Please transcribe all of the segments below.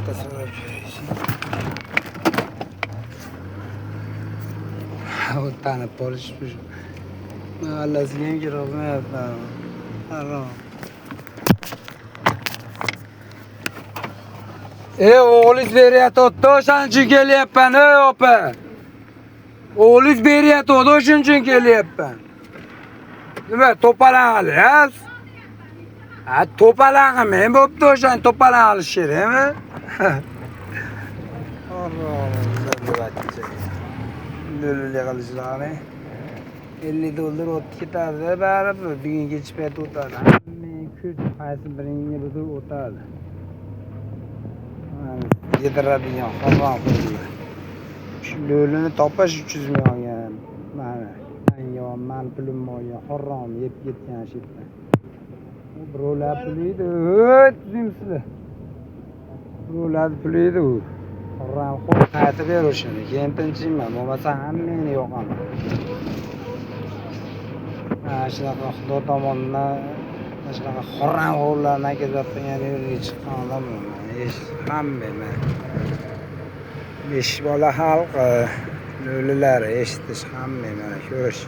Bitta so'rab ko'raychi. U tanib qolishibdi shu. Mahallasiga ham kirolmayapman. Harom. E o'g'lingiz beryapti, o'shaning uchun kelyapman, ey opa. O'g'lingiz beryapti, o'shuning uchun kelyapman. Nima to'palang qilyapsiz? Ha, to'palang qilmang, bo'pti, o'shani to'palang qilish kerakmi? Lo'lilik qilishlaring. $50 o'tib ketadi, baribir bugun kech payt o'tadi. Hamma kuch qaysi biringga budur o'tadi. Yediradigan harom qo'ydilar. Shu lo'lini topish 300 ming olgan. Mana menga mani pulimni olgan, harom yeb ketgan shu yerda. U birovlar puli edi, tuzimsizlar. Birovlar puli edi u. Harom qo'y, qaytib ber o'shani. Keyin tinchiyman, bo'lmasa hammangni yoqaman. Mana shunaqa Xudo tomonidan mana shunaqa harom qo'llarni nakazat qilgan yo'lga chiqqan odamman. Hamma 5 bola xalq lo'lilari eshitish hamma mana ko'rish.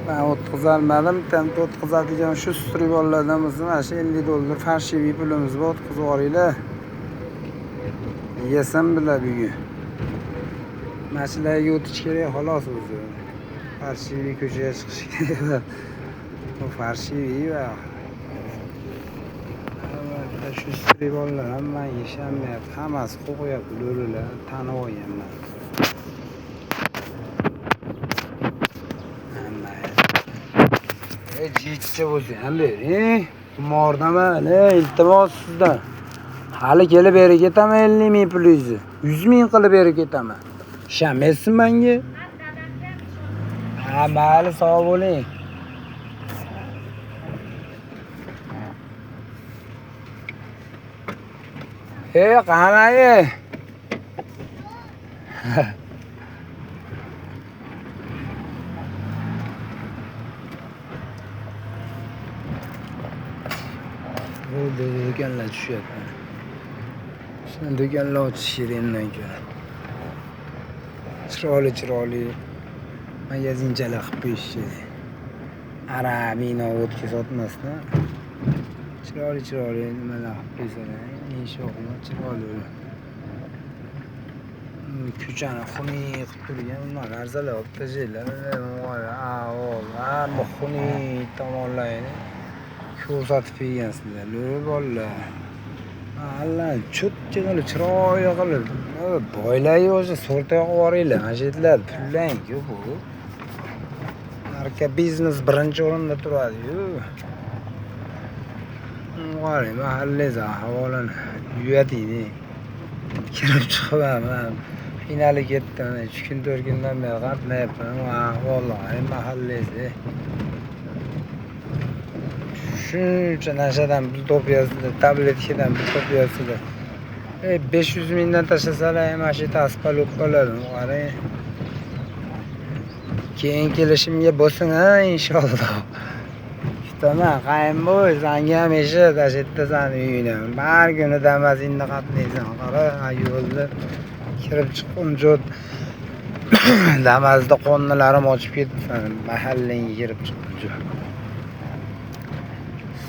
Men o'tkazolmadim, bitta o'tkazadigan shu bolalardan bo'lsa, mana shu $50 farshiviy pulimiz bor, o'tkazib yuboringlar. Yesam bilar bugun. Mana shularga o'tish kerak xolos o'zi. Farshiviy ko'chaga chiqish kerak. Bu farshiviy va shu bolalar ham menga ishonmayapti. Hammasi qo'rqyapti, lo'lilar tanib olganman. Jichcha bo'lsa ham bering. Qimordaman, iltimos sizdan. Hali kelib berib ketaman 50 ming pulingizni. 100 ming qilib berib ketaman. Ishonmaysizmi menga? Ha, mayli, sog' bo'ling. Ey, qanday? Bu do'konlar tushyapti. Shuni do'konlar ochish kerak undan ko'ra. Chiroyli chiroyli magazinchalar qilib qo'yish kerak. Aroq, vino, vodka sotmasdan chiroyli chiroyli nimalar qilib qo'ysalar, inshaalloh chiroyli. Ko'chani xunuk qilib turgan unaqa narsalar olib tashlanglar. Hamma xunuk tomonlarini ko'rsatib bergansizlar, lo'li bolalar. Allan cho'tki qilib, chiroyli qilib, boylarga o'zi so'rta yoqib yuboringlar. Mana shu yerlar pullang-ku bu. Narka biznes birinchi o'rinda turadi-yu. Qarang, mahallangiz ahvolini yuvating. Kirib chiqib qiynalib ketdim. 3 kun 4 kundan beri qatnayapman. Ahvolni qarang mahallangizni. Shuncha nashadan pul topyapsizlar, tabletkadan pul topyapsizlar. 500 mingdan tashlasalar ham mana shu yerda asfalt bo'lib qoladi. Qarang. Keyin kelishimga bo'lsin, ha, inshaalloh. Kutaman, qayimboy, sanga ham eshit, ana shu yerda sani uyingni. Har kuni Damasingni qatnaysan, qara, yo'lda kirib chiqquncha Damasda qo'nnilarim ochib ketdi sani, mahallangga kirib chiqquncha.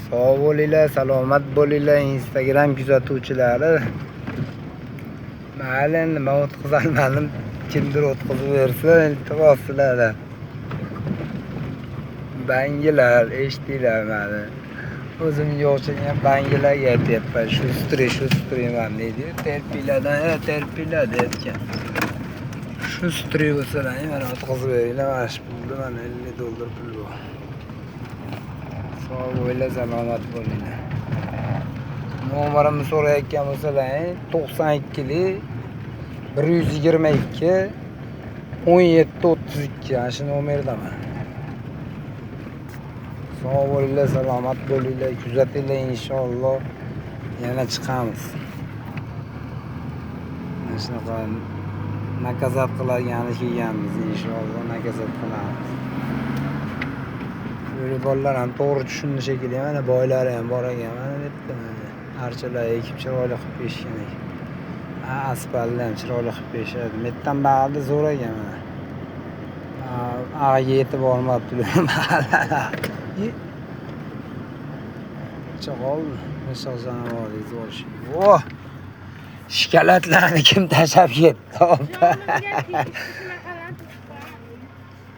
Sog' bo'linglar, salomat bo'linglar, Instagram kuzatuvchilari. Mayli, endi men o'tkazolmadim, kimdir o'tkazib bersa, iltimos sizlardan. Bangilar, eshitinglar meni. O'zimga o'xshagan bangilarga aytyapman, shu man deydi. Terpiylardan, terpiylar deyotgan. Shu stri bo'lsalar, mana o'tkazib beringlar, mana shu pulni, mana $50 pul bor. Sog' bo'linglar, salomat bo'linglar. Nomerimni so'rayotgan bo'lsalar, 92 122 17 32 ana shu nomerdaman. Sog' bo'linglar, salomat bo'linglar, kuzatinglar inshaalloh. Yana chiqamiz. Mana shunaqa nakazat qilagani kelganmiz inshaalloh, nakazat qilamiz. Lo'li bolalar ham to'g'ri tushundi shekilli. Mana boylari ham bor ekan. Mana debdi mana. Archalar ekib chiroyli qilib qo'yishgan ekan. Ha, asfaltni ham chiroyli qilib qo'yishadi. Metdan bag'da zo'r ekan mana. Ag'aga yetib olmabdi mahallada. Chag'ol, zo'r. Voh! Shikolatlarni kim tashlab ketdi?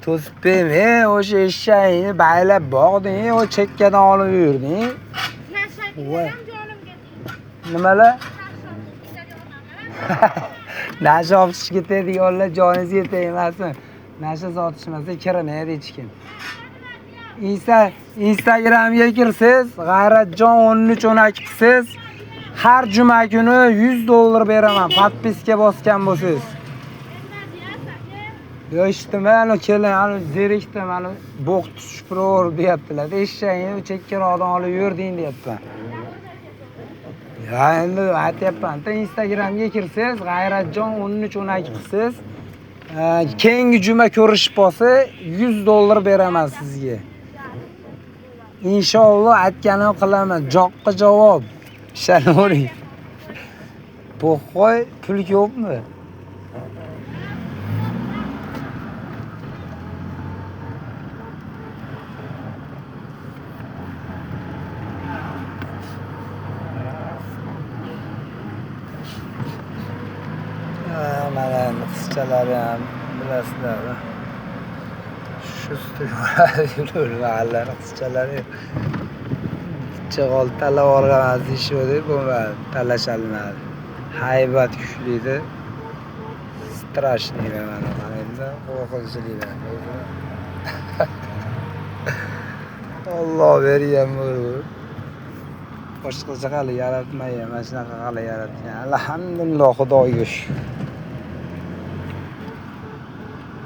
To'sib berme, o'sha eshakni baylab boqding, o chekkadan olib yurding. Nimalar? Nasha olib ketadiganlar joningizga tegmasin. Nasha sotishmasa kirmaydi hech kim. Instagramga kirsiz, G'ayratjon 1312 qilsiz, har juma kuni $100 beraman, podpiska bosgan bo'lsangiz. Yo eshitdim, ana kelin, ana zerikdim, ana bo'q tushib turaverib deyaptilar. Eshakni chekkaroqdan olib yurding deyapman. Ya endi aytyapman, Instagramga kirsangiz, G'ayratjon 1312 qilsangiz, keyingi juma ko'rishib qolsa, $100 beraman sizga. Inshaalloh aytganimni qilaman. Joqqa javob. Ishonavering. Po'xoy pul ko'pmi? Mana endi qizchalari ham bilasizlar. Shu mahallalar qizchalari chig'ol talab olgan ish deb bo'lmadi, talashalmadi. Haybat kuchli. Strashniy mana endi qo'rqinchli. Alloh bergan bu. Boshqacha hali yaratmagan, mana shunaqa hali yaratgan. Alhamdulillah, Xudoga shukr.